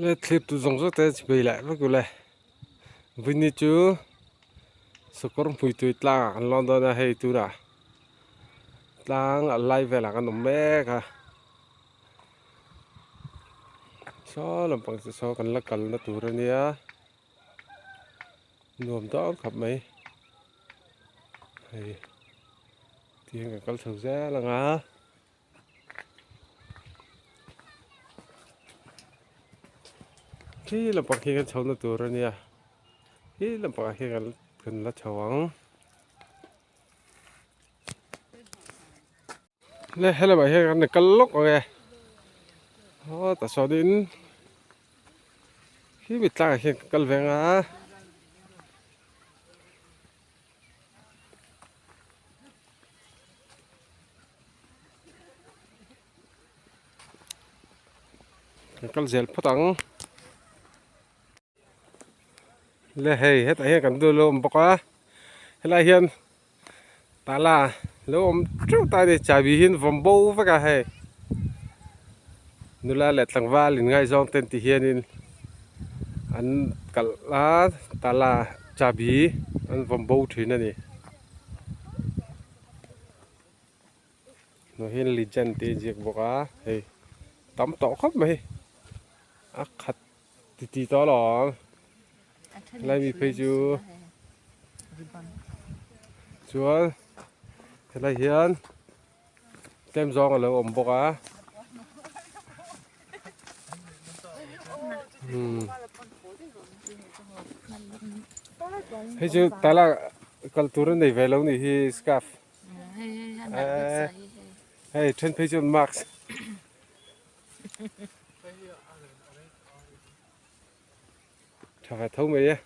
Le thlir tu zawng zawng te chipei leh vek ule vawini chu sakawr hmui tui tlang ah kan lawn dawn a hei tunah tlang a lai velah kan awm mek a saw lampang chu saw kan la kalna tur a nia nuam dawn khawp mai hei tihian kan kal chho zel ang a. Khi lampang khi kan chho na tur a nia khi lampangah khian kan kan la chho ang le helamah hian kan kal lawk ang e aw tah sawnin khi mi tlangah khian ka kal ve ang a. Kan kal zel phawt ang le hei hetah hian kan dul a awm bawk a helaiah hian tala lo awm teuh ta a ni chahbi hi an vawm bo vek a hei nula leh tlangval inngaizawng te an ti hianin an kalh a tala chahbi an vawm bo thin a ni. Hnuai hian legend tih a inziak bawk a hei tam tawh khawp mai a khat ti ti tawh alawm helai mi phei chu chuan helai hian tlem zawng alo awm bawk a hei chu tala kal tur a nei ve lo nih hi scarf. Hei then phei chuan mask tha ve tho mai e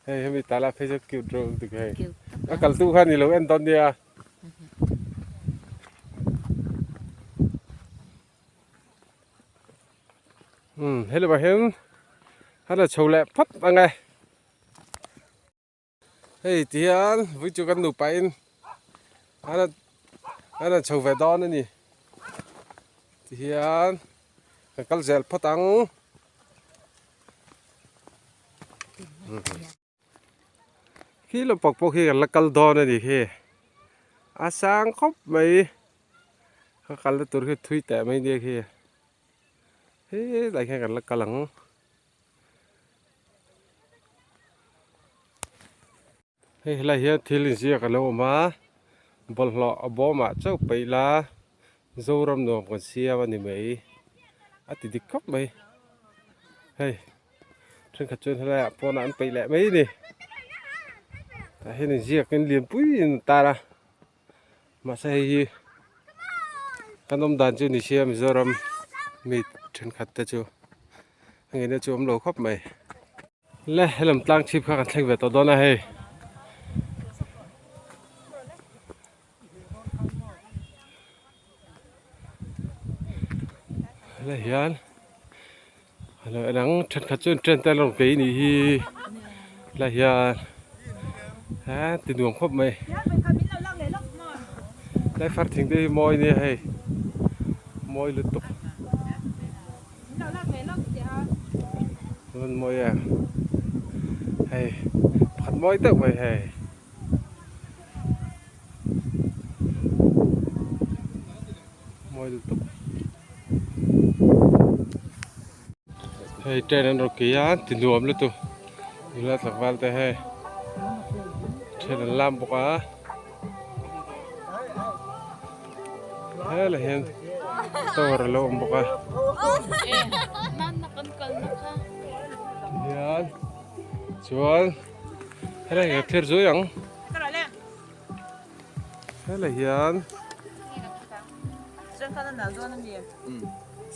hei hemi tala phei chu cute reuh lutuk hei a kal tu kha ni lo en dawn nia. Umm helama hian a la chho leh phawt ang e. Hei ti hian vui chu kan nupa in an an rawn chho ve dawn a ni ti hian kan kal zel phawt ang khi lampang pawh khi kan la kal dawn a ni khi a sang khawp mai ka kalna tur khi thui teh mai nia khi helai hian kan la kal ang. Hei helai hian thil inziak a lo awm a bawlhhlawh a bawmah chauh peih la Zoram nuam kan siam a ni mai a ti dik khawp mai hei thenkhat chuan helaiah pawnah an peih leh mai a ni tah hian inziak in lianpui in an tar a mahse hei hi kan awm dan chu ni sia Mizoram mi thenkhat te chu. A ngeina chu awm lo khawp mai. Le helam tlang chhip kha kan thleng ve tawh dawn a hei. Helai hian alo en ang thenkhat chuan train te an rawn kei nih hi helai hian he ti nuam khawp mai. Helai far thing te hi mawi nia hei mawi lutuk. Chuan mawi em hei pakhat mawi deuh mai hei mawi lutuk hei train an rawn kei a ti nuam lutuk nula tlangval te hei train an lam bawk a. Helai hian tower a lo awm bawk a tihian chuan helai hi thlir zui ang helai hian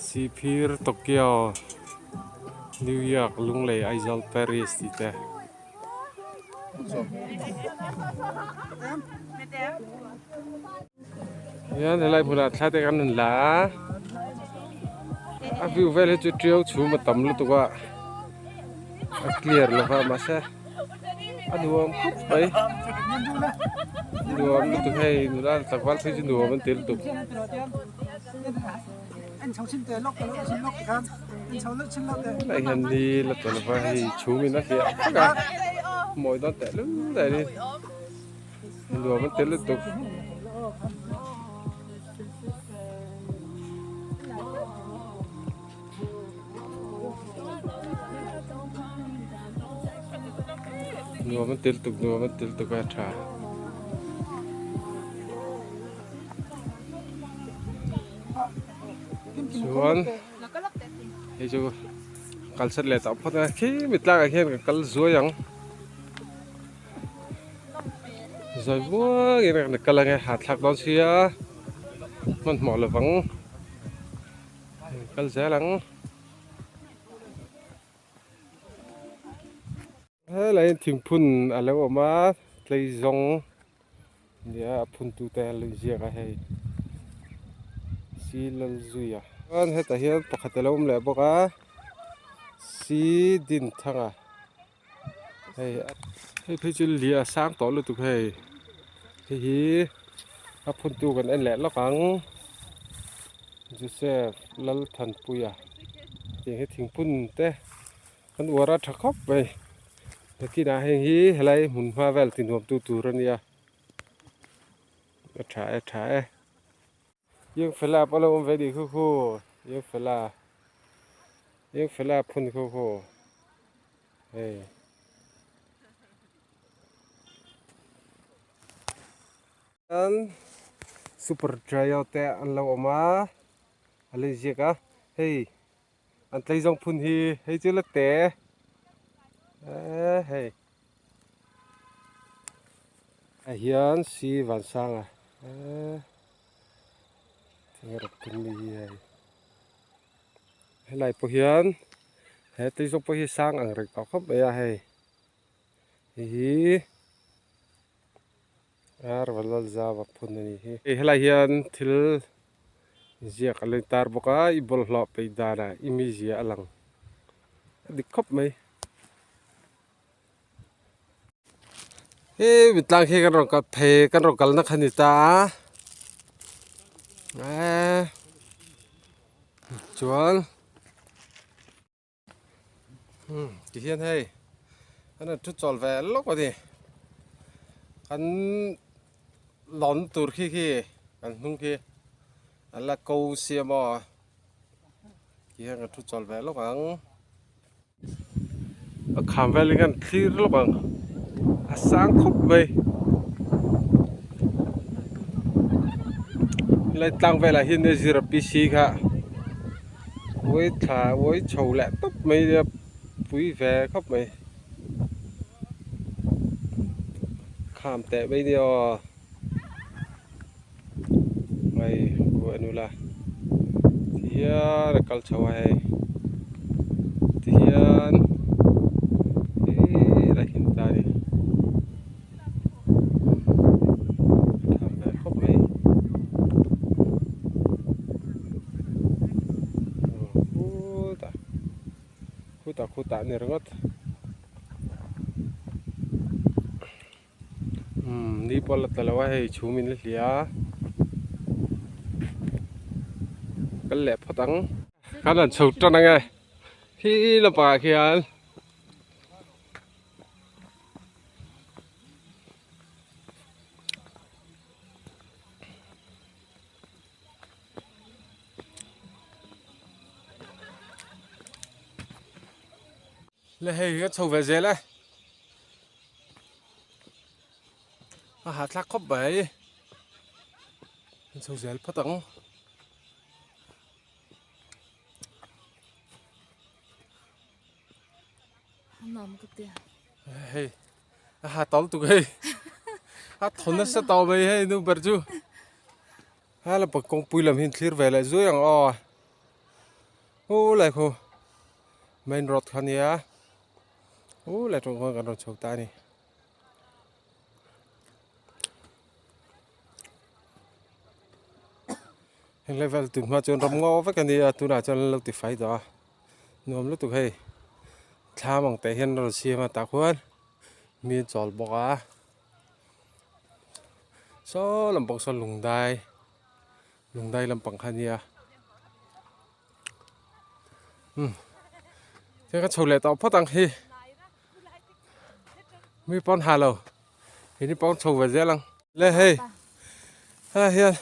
Sihphir Tokyo New York Lunglei Aizawl Paris tih te. Hian helai hmunah thla te kan rawn la a a view vel hi chu tiau chhum a tam lutuk a a clear lo va mahse a nuam khawp mai nuam lutuk hei nula tlangval phei chu nuam an ti lutuk. Helai hian ni la tawh lova hei chhum in a hliah vek a mawi dawn teh lul daih a ni nuam an ti lutuk. Nuam an ti lutuk nuam an ti lutuk a tha. Chuan hei chu kal set leh tawh phawt a khi mi tlangah khian ka kal zuai ang zawi muangin ka kal ange hahthlak dawn sia hmanhmawh lovang kal zel ang. Helai hian thingphun a lo awm a tleizawng nia a phun tu te an lo inziak a hei si Lalzui a chuan hetah hian pakhat a lo awm leh bawk a si Dinthanga hei hei phei chu lia a sang tawh lutuk hei hei hi a phun tu kan en leh lawk ang Joseph Lalthanpuia tih hi thingphun te. Kan uar a tha khawp mai nakinah heng hi helai hmun hma vel ti nuam tu tur a nia a tha e tha e Iang fela pawh a lo awm ve nih khu khu Iang fela Iang fela phun khu khu hei. Super trio te an lo awm a a lo inziak a hei. An tlei zawng phun hi hei chu la te eh hei ah hian si vansanga eh thing rawk phun ni hi hei helai pawh hian he tlei zawng pawh hi sang ang reng tawh khawp mai a hei hei hi Ar Valalzava phun a nih hi. Helai hian thil ziak a lo intar bawk a, i bawlhhlawh peih danah i mizia a lang a dik khawp mai. He mitlang khi kan rawn kal phei kan rawn kalna kha ni ta a eee chuan. Ti hian hei an rawn thu chawl ve lawk a ni kan lawn tur khi khi kan hnung khi an la ko siam aw ti hian kan thu chawl ve lawk ang a kham vel hi kan thlir lawk ang a sang khawp mai helai tlang velah hian zira PC kha. Uai thla uai chho leh tawp mai nia pui ve khawp mai kham teh mai nia aw mai buai a nula ti hian a kal chho a hei ti hian hei a him ta a ni. Tha ve khawp mai. Khutah khutah khutah a ni ringawt. Umm ni pawh la tla lo a hei chhum in la hlia a. Kal leh phawt ang. Khan an chho tan ang e. Khi lampangah khian. Le hei ka chho ve zel e a hahthlak khawp mai an chho zel phawt ang. Hei a ha tawlh tuk hei a thawn nasa tawh mai hei nu ber chu a la kawngpui lam hi an thlir ve leh zui ang aw u lai khu main road kha ania u lai tawng khan kan rawn chho ta a ni. Heng level tun hma chuan ram ngaw vek a nia tunah chuan an lo ti fai tawh a. Nuam lutuk hei thlam ang teh hian a rawn siam a tah khuan mi an chawl bawk a saw lampang sawn lungdai lungdai lampang kha a nia Umm tiang ka chho leh tawh phawt ang hi mi pawn ha lo keini pawn chho ve zel ang le hei helai hian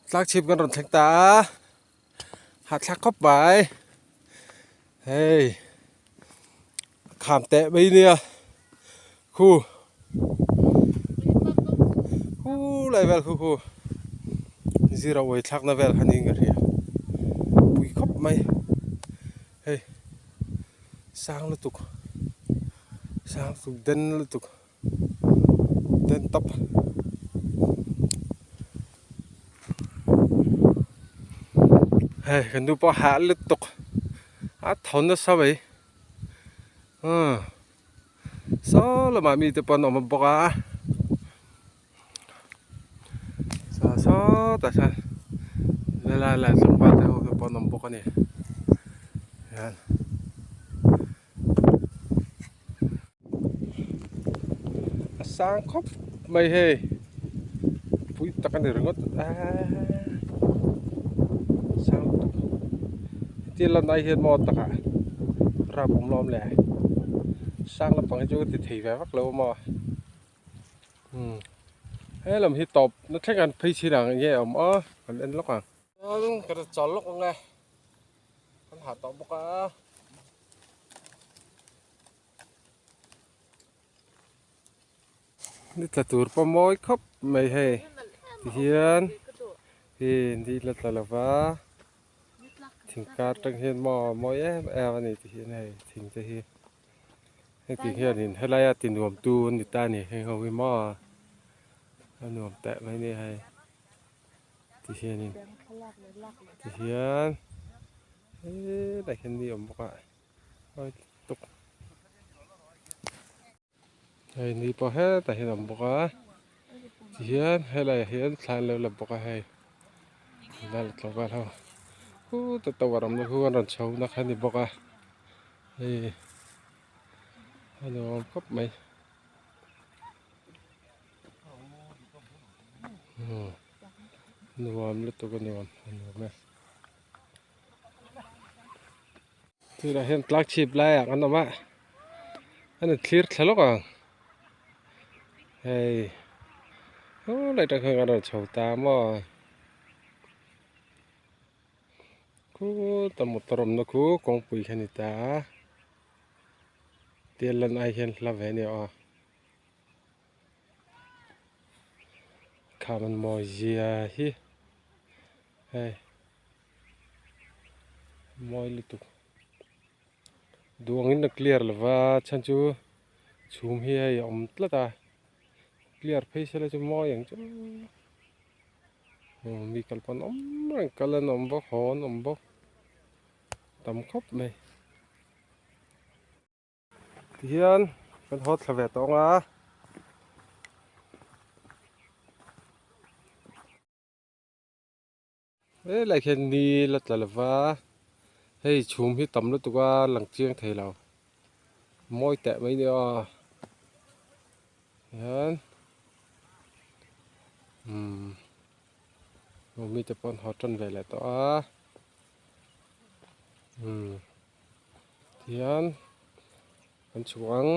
tlak chhip kan rawn thleng ta a hahthlak khawp mai hei kham teh mai nia khu khu lai vel khu khu zira uai thlakna vel kha niin ka hria pui khawp mai hei sang lutuk sang lutuk den lutuk den tawp hei kan nu pawh hah lutuk a tho nasa mai. Saw lamah mite pawh an awm bawk a saw sawtah sawn helai lah tlangval te ho te pawh an awm bawk a ni hian a sang khawp mai hei pui tak a ni ringawt aaa sang lutuk heti lan ai hian maw takah rap awm lo awm le sang lampang hi chu ka ti thei ve vak lo a maw umm he lam hi tawp na thleng an phei chin ang enge a awm a kan en lawk ang. Chuan ka chawl lawk ang e kan hah tawh bawk a. Ni tla tur pawh mawi khawp mai hei tihian hi ni la tla lova thing kar tang hian maw mawi em em a ni tihian hei thing te hi hei ti hianin helaia ti nuam tu an ni ta a ni heng ho hi maw a nuam teh mai a ni hei tihianin tihian helai hian ni a awm bawk a. Tuk hei ni pawh hetah hian a awm bawk a tihian helaiah hian thla an lo la bawk a hei helai la tlangval ho khutah tower awmna khu an rawn chho na kha a ni bawk a hei a nuam khawp mai nuam lutuk a nuam a nuam e. Tunah hian tlak chhip laiah kan awm a a ni thlir thla lawk ang hei helai tang hian kan rawn chho ta maw khutah motor awmna khu kawngpui kha a ni ta a tia lan ai hian hla ve a ni aw kham an mawi zia hi hei. Mawi lutuk duh angin a clear lo va chhan chu chhum hi hei a awm tlat a clear phei sela chu mawi ang chu aw mi kal pawn awm reng kal an awm bawk haw an awm bawk tam khawp mai. Tihian kan haw thla ve tawh ang a. Helai khian ni la tla lova hei chhum hi tam lutuk a lang chiang thei lo mawi teh mai nia hian umm mite pawh an haw tan ve leh tawh a umm tihian kan chhuk ang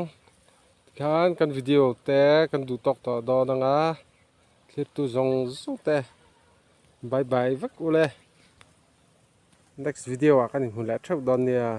tikhan kan video te kan duh tawk tawh dawn ang a thlirtu zawng zawng te bye bye vek ule next video ah kan inhmu leh theuh dawn nia.